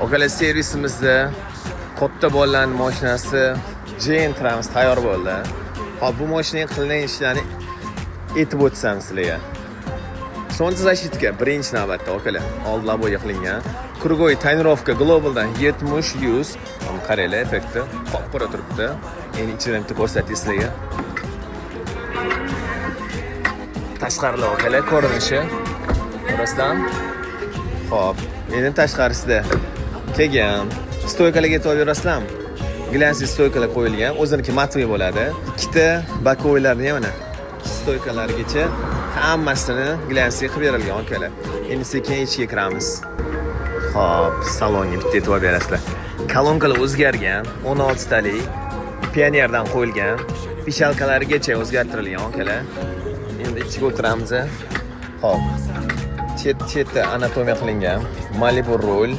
Akalar, servisimizda katta bolalarning mashinasi Gentramiz tayyor bo'ldi. Hop, bu mashinaga qilingan ishlarni aytib o'tsam sizlarga. Солнцезащитка birinchi navbatda, akalar, old лобовой qilingan. Круговой тонировка Globaldan 70 100. Mana qaranglar, effekti qop-qora turibdi. Endi ichidan bitta ko'rsatay sizlarga. Tashqarilar, akalar, ko'rinishi. Ko'rasizlarmi? Xo'p, endi tashqarisida kelgan стойка larga e'tibor berasizlarmi? Глянцевый стойка lar qo'yilgan, o'ziniki матовый bo'ladi. Ikkita боковой larni ham mana стойка largacha hammasini глянцевый qilib berilgan, akalar. Endi sekin ichiga kiramiz. Xo'p, salonga bitta e'tibor berasizlar. Kolonkalar o'zgargan, 16 talik Pioneerdan qo'yilgan, пищалка larigacha o'zgartirilgan, akalar. Endi ichiga o'tiramiz. Xo'p. Chet chetda anatomiya qilingan, Malibu rul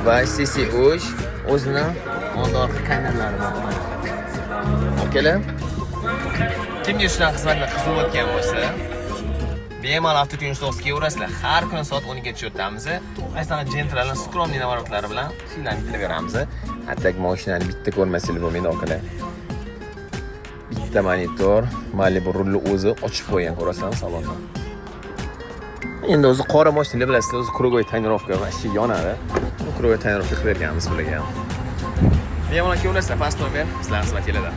va CC3 o'zini oldi orqa kameralari bor. Mana. Akalar, kimga shunaqa xizmatlar qiziqayotgan bo'lsa, bemalol Avtotune kelaverasizlar. Har kuni soat 12 gacha o'tamiz. Mana shunaqa Gentralarni скромный наворот lari bilan siylanib kelaveramiz. А так mashinani bitta ko'rmasanglar bo'lmaydi, akalar. Bitta monitor, Malibu rulni o'zi ochib qo'ygan, ko'rasizlarmi salonni? Endi o'zi qora mashinalar, bilasizlar, o'zi круговой тонировка вообще yonadi. Круговой тонировка qilib berganmiz bularga ham. Bemalol kelaverasizlar, past nomer sizlar xizmatinglarda.